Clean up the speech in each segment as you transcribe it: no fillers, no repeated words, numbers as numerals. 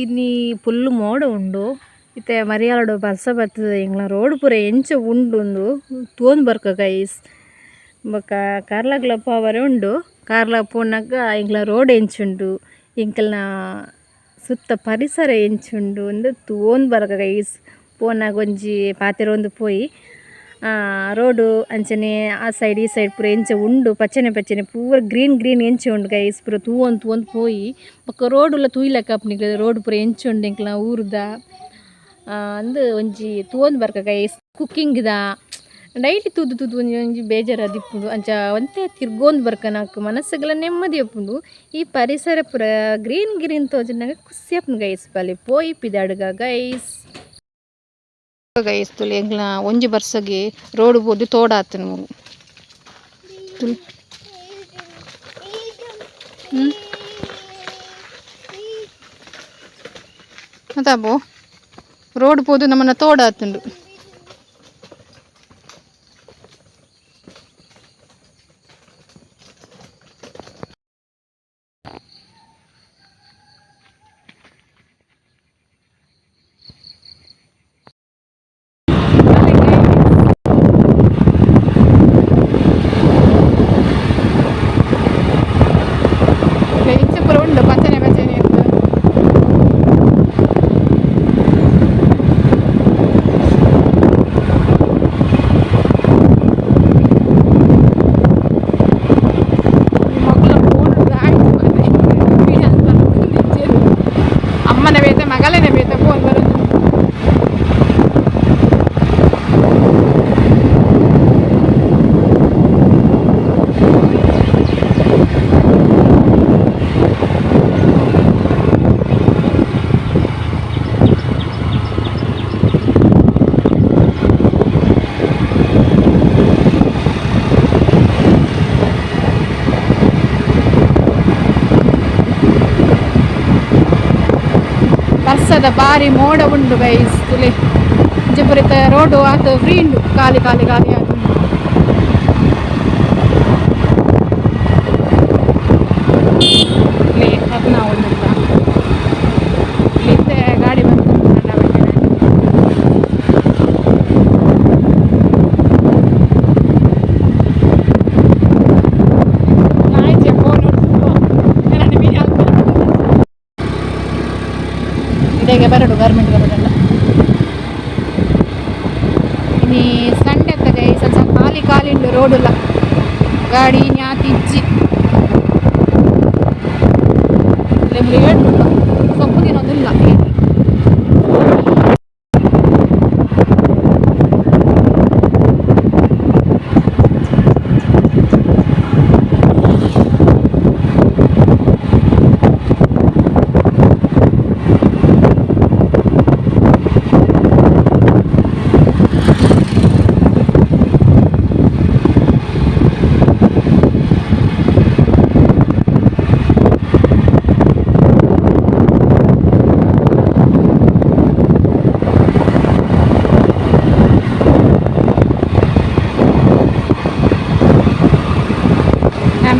ಇನಿ ಪುಲ್ಲು ಮೋಡ ಉಂಡು. ಇತ್ತೆ ಮರಿಯಾಲಡ್ ಬರ್ಸ ಬತ್ತುದು ಎಂಕ್ಲ ರೋಡ್ ಪೂರ ಎಂಚ ಉಂಡು ತೂವೊಂದು ಬರ್ಕ ಗೈಸ್. ಬೊಕ ಕಾರ್ಲಗ್ಲ ಪೋವರೆ ಉಂಡು. ಕಾರ್ಲ ಪೋನಗ ಎಂಕ್ಲ ರೋಡ್ ಎಂಚುಂಡು ಎಂಕಲ್ನ ಸುತ್ತ ಪರಿಸರ ಎಂಚುಂಡು ಇಂದು ತೂವೊಂದು ಬರ್ಕ ಗೈಸ್. ಪೋನಗ ಒಂಜಿ ಪಾತೆರೊಂದು ಪೋಯಿ ರೋಡ್ ಅಂಚನೆ ಆ ಸೈಡ್ ಈ ಸೈಡ್ ಪೂರ ಎಂಚ ಉಂಡು ಪಚ್ಚನೆ ಪಚ್ಚನೆ ಪೂರ ಗ್ರೀನ್ ಗ್ರೀನ್ ಎಂಚ ಉಂಡು ಗೈಸ್ ಪೂರ ತೂವೊಂದು ತೂವೊಂದು ಪೋಯಿ. ಬೊಕ ರೋಡ್ ಲ ತೂಯಿಲೆಕ ಆಪುಂಡು ರೋಡ್ ಪೂರ ಎಂಚ ಉಂಡು ಎಂಕ್ಲ ಊರುದ ಅಂದ್ ಒಂಜಿ ತೂವೊಂದು ಬರ್ಕ ಗೈಸ್. ಕುಕ್ಕಿಂಗ್ ದ ಡೈಲಿ ತೂದು ತೂದು ಒಂಜಿ ಒಂಜಿ ಬೇಜಾರಾದಿಪ್ಪುಂಡು ಅಂಚ ಒಂತೆ ತಿರ್ಗೊಂದು ಬರ್ಕ ನಮಕ್ ಮನಸ್ಸುಗ್ಲ ನೆಮ್ಮದಿ ಆಪುಂಡು. ಈ ಪರಿಸರ ಪೂರ ಗ್ರೀನ್ ಗ್ರೀನ್ ತೋಜುನಗ ಖುಷಿ ಆಪುಂಡು ಗೈಸ್. ಬಲೆ ಪೋಯಿ ಪಿದಾಡುಗ ಗೈಸ್. ಗೈಸ್ ತೂಲೆ ಎಂಕ್ಲ ಒಂಜಿ ಬರ್ಸಗೆ ರೋಡ್ ಪೋದು ತೋಡಾತುಂಡು ಮೂಲು. ತೂಲೆ ಮತ್ತಾಬೋ ರೋಡ್ ಪೋದು ನಮ್ಮನ್ನ ತೋಡಾತುಂಡು. ಇಂಚ ಪೂರ ಉಂಡು ಪಚ್ಚನೆ ಪಚ್ಚನೆ ಇತ್ತು. ಮಗಳ ಫೋನ್ ಆಯ್ತು ಮಾರ್ರೆ. ಅಮ್ಮನ ಬೇತೆ ಮಗಳನೆ ಬೇತೆ ಫೋನ್ ಬರೋದು. ಬರ್ಸದ ಬಾರಿ ಮೋಡ ಉಂಡು ಗೈಸ್. ತುಲೆ ಇಂಚಪುರಿತ ರೋಡು ಆತ ಫ್ರೀ ಉಂಡು, ಖಾಲಿ ಖಾಲಿ ಖಾಲಿ ಆತುಂಡು. ಇಲ್ಲಿ ಪದ್ನ ಉಂಡುಲ್ಲ. ಇಲ್ಲಿ ಇತ್ತೆ ಗಾಡಿ ಬಂತು ಕಂಡಾಪಟ್ಟೆ. ಆಯ್ತು ಫೋನ್ ಇಡೆಗೆ ಬರಡು ಗೌರ್ಮೆಂಟ್ ಬರೋದಲ್ಲ. ಇನಿ ಸಂಡೆ ಅತ್ತ ಗೈಸ್, ಅಂಚ ಖಾಲಿ ಖಾಲಿ ಉಂಡು ರೋಡುಲ್ಲ, ಗಾಡಿ ನ್ಯಾತಿ ಇಜ್ಜಿ. ಇಲ್ಲಿ ಏಳುಲ್ಲ ಸೊಪ್ಪು ತಿನ್ನೋದಿಲ್ಲ.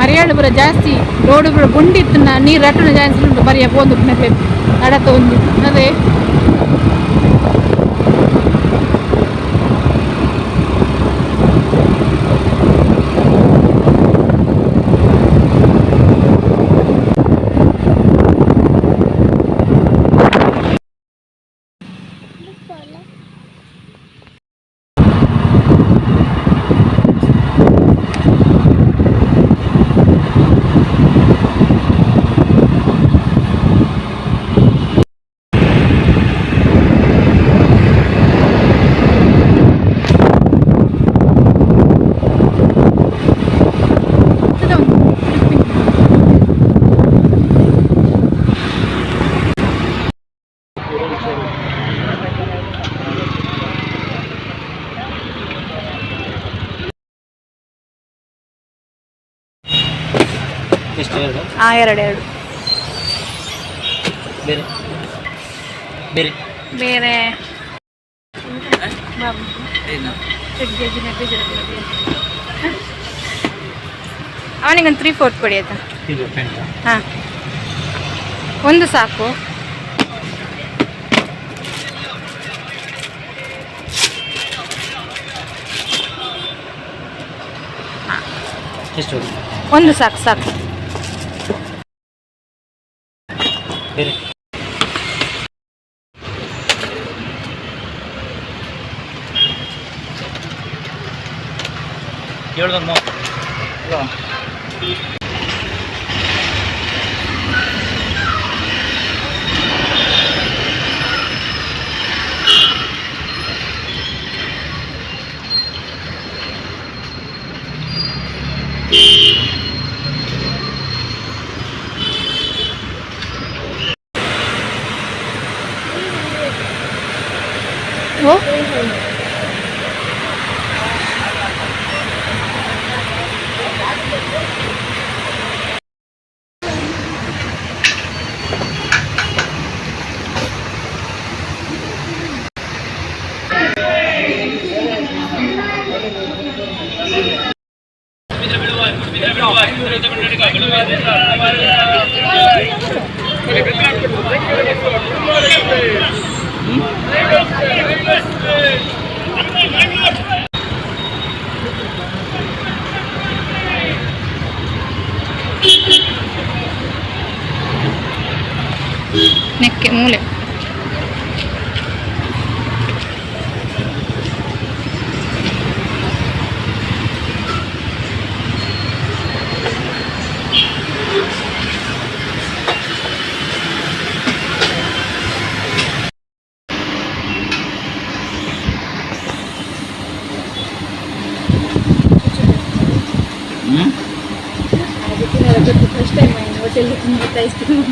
ಮರಿಯಾಳು ಪೂರ ಜಾಸ್ತಿ ರೋಡ್ ಪೂರ ಗುಂಡಿ ಇತ್ತು, ನೀರು ರಟ್ಟುನ ಜಾಸ್ತಿ ಉಂಟು. ಬರಿಯ ಪೋಂದು ನಡತ ಒಂಜಿ ಅದೇ. ಎಷ್ಟು? ಎರಡು? ಹಾಂ, ಎರಡು ಎರಡು. ಬೇರೆ ಬೇರೆ? ಬೇರೆ. ಏನು? ಅವನಿಗೊಂದು 3/4 ಕೊಡಿ ಆಯ್ತಾ? ಇದು ಪ್ಯಾಂಟ್. ಹಾಂ, ಒಂದು ಸಾಕು. ಎಷ್ಟು? ಒಂದು ಸಾಕು ಸಾಕು. ಬೇರೆ. 730. ಓ. ನೆಕ್ಕೆ ಮೂಲೆ. ಹ್ಞೂ. First time hotel ice cream.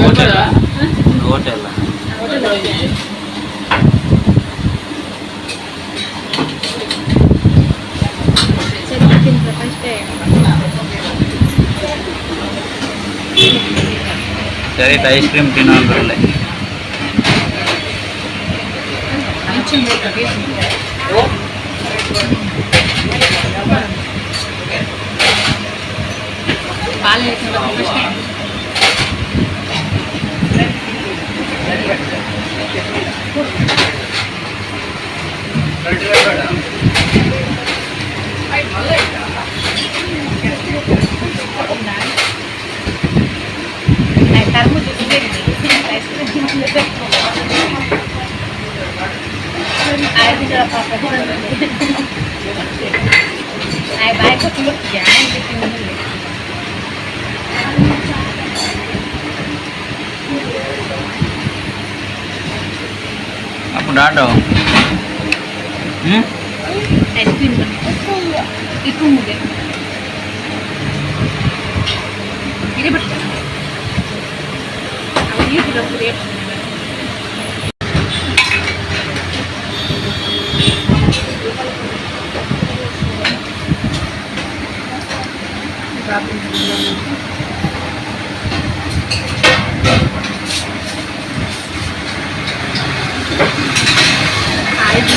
Hotel hotel. First time. ಸರಿ, ಐಸ್ ಕ್ರೀಮ್ ತಿನ್ನೋ ಅಂದ್ರಲ್ಲೇ. First time. ತರ್ಬೂಜ ಐಸ್ ಕ್ರೀಮ್. ಪಾಪ, ಬಾಯ್. ತಿಂದು. ಅಪ್ಪು ಡಾಟೋ ಹ್ಞೂ. ಐಸ್ ಕ್ರೀಮ್ ಇಪ್ಪು ಮುಗೆ ಇದೇ ಬರ್ತಾರೆ ಅವು ನೀರು ರೇಟ್. ಆಯ್ತು.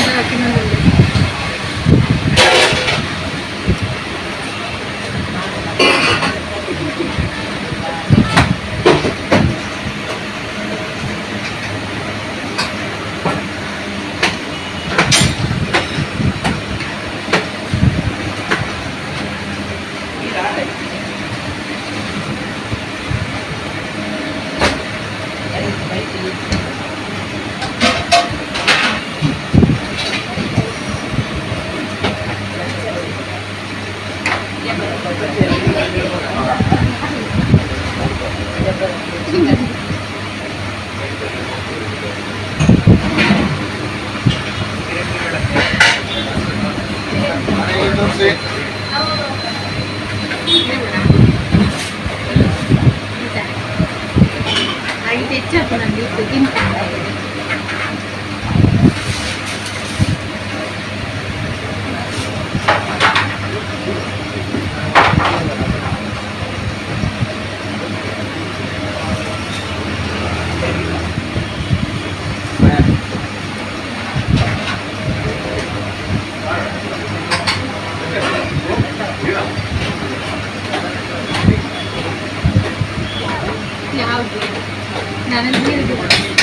ಹಾಗೆ ಹೆಚ್ಚಾಗ್ತದೆ ನನಗೆ ತಿಂತಾನೆ. ಯಾವುದು? ನಾನು ನೀರಿಗೆ.